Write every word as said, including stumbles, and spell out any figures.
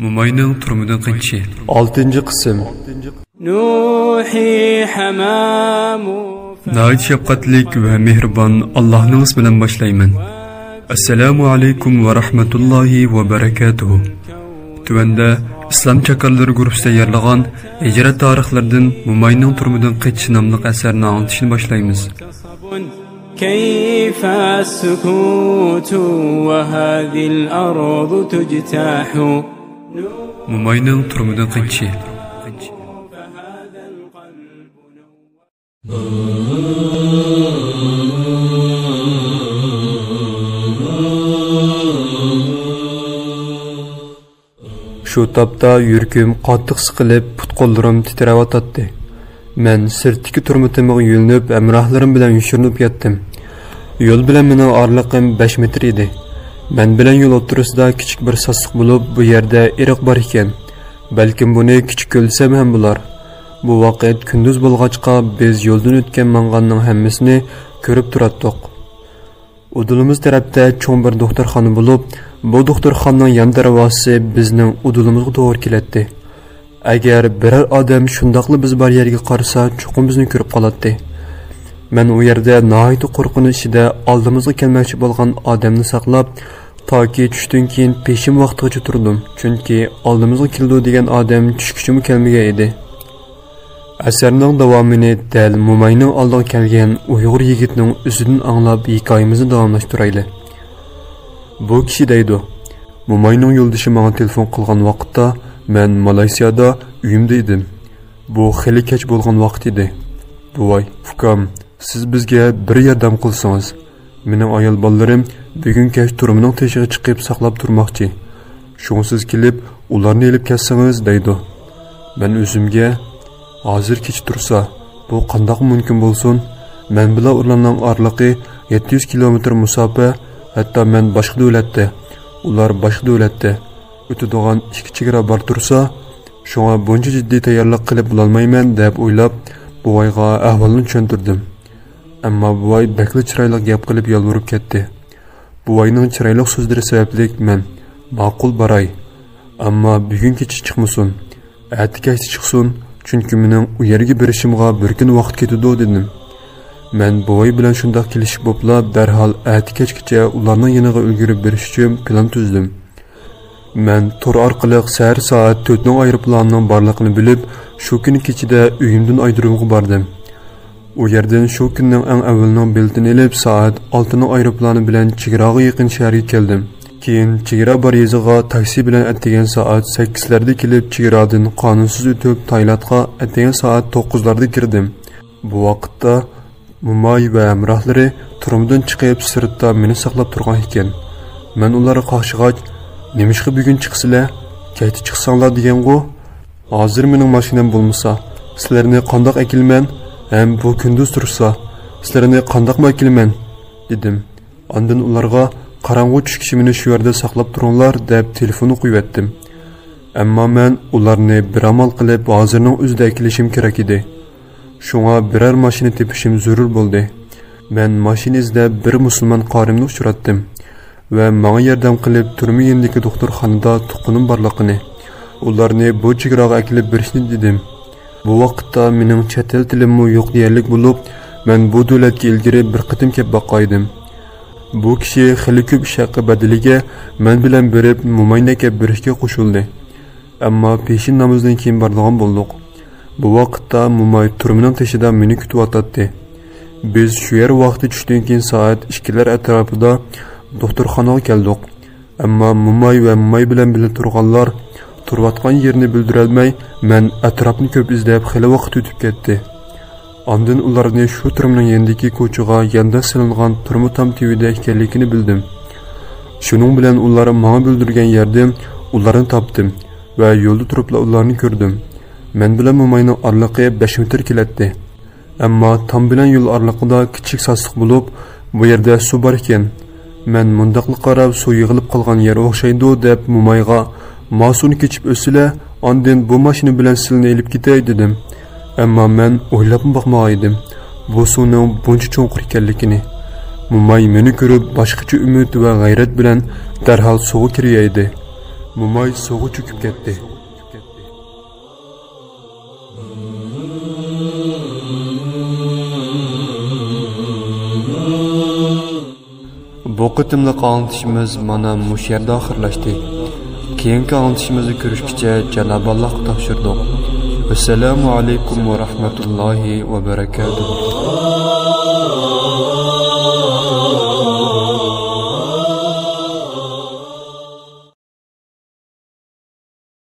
موماينىڭ تۈرمىدىن قېچىشى. ئالتىنچى قىسىم. ناھايىتى شەپقەتلىك ۋە مېھرىبان ئاللاھنىڭ ئىسمى بىلەن باشلايمەن. ئەسسالامۇ ئەلەيكۇم ۋە رەھمەتۇللاھى ۋە بەرەكاتۇھۇ. تۆۋەندە ئىسلام چاكارلىرى گۇرۇپپىسى تەييارلىغان ھىجرەت تارىخلىرىدىن موماينىڭ تۈرمىدىن قېچىشى ناملىق ئەسەرنى ئاڭلىتىشنى باشلايمىز. كيف السكوت وهذه الأرض تجتاح. موماينىڭ تۈرمىدىن قېچىشى. شۇ تاپتا يۈرىكىم قاتتىق سىقىلىپ، پۇت-قوللىرىم تىترەۋاتاتتى. مەن سىرتتىكى تۈرمە تېمىغا يۆلىنىپ، ھەمراھلىرىم بىلەن يوشۇرۇنۇپ ياتتىم. يول بىلەن مېنىڭ ئارىلىقىم بەش مېتىر ئىدى. مەن بىلەن يول ئوتتۇرىسىدا كىچىك بىر ساسلىق بولۇپ، بۇ يەردە ئېرىق بار ئىكەن. بەلكىم بۇنى كىچىك كۆل دېسەم ھەم بولار. بۇ ۋاقىت كۈندۈز بولغاچقا، بىز يولدىن ئۆتكەن ماڭغاننىڭ ھەممىسىنى كۆرۈپ تۇراتتۇق. ئۇدۇلىمىز تەرەپتە چوڭ بىر دوختۇرخانا بولۇپ، بۇ دوختۇرخانىنىڭ يان دەرۋازىسى بىزنىڭ ئۇدۇلىمىزغا توغرا كېلەتتى. ئەگەر بىرەر ئادەم شۇنداقلا بىز بار يەرگە قارىسا، چوقۇم بىزنى كۆرۈپ قالاتتى. مەن ئۇ يەردە ناھايىتى قورقۇنچ ئىچىدە ئالدىمىزغا كەلمەكچى بولغان ئادەمنى ساقلاپ، تاكى چۈشتىن كېيىن پېشىم ۋاقتىغىچە تۇردۇم، چۈنكى ئالدىمىزغا كېلىدۇ دېگەن ئادەم چۈشكىچىمۇ كەلمىگەن ئىدى. ئەسەرنىڭ داۋامىنى دەل موماينىڭ ئالدىغا كەلگەن ئۇيغۇر يىگىتىنىڭ ئۆزىدىن ئاڭلاپ، ھېكايىمىزنى داۋاملاشتۇرايلى. بۇ كىشى دەيدۇ، موماينىڭ يولدىشى ماڭا تېلېفون قىلغان ۋاقىتتا مەن مالايسىيادا ئۆيۈمدە ئىدىم. بۇ خېلى كەچ بولغان ۋاقىت ئىدى. بوۋاي، ئۇكام، سىز بىزگە بىر ياردەم قىلسىڭىز. مېنىڭ ئايال بالىلىرىم بۈگۈن كەچ تۈرمىنىڭ تېشىغا چىقىپ ساقلاپ تۇرماقچى. شۇڭا سىز كېلىپ ئۇلارنى ئېلىپ كەتسىڭىز، دەيدۇ. مەن ئۆزۈمگە، ھازىر كېچە تۇرسا، بۇ قانداقمۇ مۇمكىن بولسۇن؟ مەن بىلەن ئۇلارنىڭ ئارىلىقى يەتتە يۈز كىلومېتىر مۇساپە، ھەتتا مەن باشقا دۆلەتتە، ئۇلار باشقا دۆلەتتە ئۆتىدىغان ئىككى چېگرا بار تۇرسا، شۇڭا بۇنچە جىددىي تەييارلىق قىلىپ بولالمايمەن، دەپ ئويلاپ، بوۋايغا ئەھۋالنى چۈشەندۈردۈم. ئەمما بوۋاي بەكلا چىرايلىق گەپ قىلىپ يالۋۇرۇپ كەتتى. بوۋاينىڭ چىرايلىق سۆزلىرى سەۋەبلىك مەن، ماقۇل، باراي. ئەمما بۈگۈن كېچە چىقمىسۇن. ئەتە كەچتە چىقسۇن، چۈنكى مېنىڭ ئۇ يەرگە بېرىشىمغا بىر كۈن ۋاقىت كېتىدۇ، دېدىم. مەن بوۋاي بىلەن شۇنداق كېلىشىپ بوپلا، دەرھال ئەتە كەچكىچە ئۇلارنىڭ يېنىغا ئۈلگۈرۈپ بېرىش ئۈچۈن پىلان تۈزدۈم. مەن تور ئارقىلىق سەھەر سائەت تۆتنىڭ ئايروپىلانىنىڭ بارلىقىنى بىلىپ، شۇ كۈنى كېچىدە ئۆيۈمدىن ئايرودرومغا باردىم. ئۇ يەردىن شۇ كۈننىڭ ئەڭ ئەۋۋىلىنىڭ بېلىتىنى ئېلىپ، سائەت ئالتىنىڭ ئايروپىلانى بىلەن چېگراغا يېقىن شەھەرگە كەلدىم. كېيىن چېگرا بار يېزىغا تاكسى بىلەن ئەتىگەن سائەت سەككىزلەردە كېلىپ، چېگرادىن قانۇنسىز ئۆتۈپ، تايلاندقا ئەتىگەن سائەت توققۇزلاردا كىردىم. بۇ ۋاقىتتا موماي ۋە ھەمراھلىرى تۈرمىدىن چىقىپ، سىرتتا مېنى ساقلاپ تۇرغان ئىكەن. مەن ئۇلارغا قاقشىغاچ، نېمىشقا بۈگۈن چىقىسىلەر؟ كەچتە چىقساڭلار دېگەنغۇ؟ ھازىر مېنىڭ ماشىنام بولمىسا، سىلەرنى قانداق ئەكېلىمەن؟ ھەم بۇ كۈندۈز تۇرسا، سىلەرنى قانداقمۇ ئەكېلىمەن؟ دېدىم. ئاندىن ئۇلارغا، قاراڭغۇ چۈشكىچە مېنى شۇ يەردە ساقلاپ تۇرۇڭلار، دەپ تېلېفوننى قويۇۋەتتىم. ئەمما مەن ئۇلارنى بىر ئامال قىلىپ، ھازىرنىڭ ئۆزىدە ئەكېلىشىم كېرەك ئىدى. شۇڭا بىرەر ماشىنا تېپىشىم زۆرۈر بولدى. مەن ماشىنا ئىزدەپ بىر مۇسۇلمان قارىينى ئۇچراتتىم ۋە ماڭا ياردەم قىلىپ، تۈرمە يېنىدىكى دوختۇرخانىدا تۇغقىنىم بارلىقىنى، ئۇلارنى بۇ چېگراغا ئەكېلىپ بېرىشنى دېدىم. بۇ ۋاقىتتا مېنىڭ چەت ئەل تىلىممۇ يوق دېيەرلىك بولۇپ، مەن بۇ دۆلەتكە ئىلگىرى بىر قېتىم كەپ باققانىدىم. بۇ كىشى خېلى كۆپ ئىش ھەققى بەدىلىگە مەن بىلەن بېرىپ، موماينى ئەكەپ بېرىشكە قوشۇلدى. ئەمما پېشىن نامىزىدىن كېيىن بارىدىغان بولدۇق. بۇ ۋاقىتتا موماي تۈرمىنىڭ تېشىدا مېنى كۈتۈۋاتاتتى. بىز شۇ يەر ۋاقتى چۈشتىن كېيىن سائەت ئىككىلەر ئەتراپىدا دوختۇرخانىغا كەلدۇق. ئەمما موماي ۋە موماي بىلەن بىللە تۇرغانلار تۇرۇۋاتقان يېرىنى بىلدۈرەلمەي، مەن ئەتراپنى كۆپ ئىزدەپ خېلى ۋاقىت ئۆتۈپ كەتتى. ئاندىن ئۇلارنى شۇ تۈرمىنىڭ يېنىدىكى كوچىغا يانداش سېلىنغان تۈرمە تام تۈۋىدە ئىكەنلىكىنى بىلدىم. شۇنىڭ بىلەن ئۇلار ماڭا بىلدۈرگەن يەردىن ئۇلارنى تاپتىم ۋە يولدا تۇرۇپلا ئۇلارنى كۆردۈم. مەن بىلەن موماينىڭ ئارىلىقى بەش مېتىر كېلەتتى. ئەمما تام بىلەن يول ئارىلىقىدا كىچىك ساسلىق بولۇپ، بۇ يەردە سۇ بار ئىكەن. مەن مۇنداقلا قاراپ، سۇ يىغىلىپ قالغان يەر ئوخشايدۇ، دەپ مومايغا، ما سۇنى كېچىپ ئۆتسىلە، ئاندىن بۇ ماشىنا بىلەن سىلىنى ئېلىپ كېتەي، دېدىم. ئەمما مەن ئويلاپمۇ باقمىغان ئىدىم، بۇ سۇنىڭ بۇنچە چوڭقۇر ئىكەنلىكىنى. موماي مېنى كۆرۈپ، باشقىچە ئۈمىد ۋە غەيرەت بىلەن دەرھال سۇغا كىرىۋەردى. موماي سۇغا چۆكۈپ كەتتى. بۇ قېتىملىق ئاڭلىتىشىمىز مانا مۇشۇ يەردە ئاخىرلاشتى. كېيىنكى ئاڭلىتىشىمىزدا كۆرۈشكىچە جانابى ئاللاھقا تاپشۇردۇق. ۋەسسالامۇ ئەلەيكۇم ۋە رەھمەتۇللاھى ۋە بەرەكاتۇھ.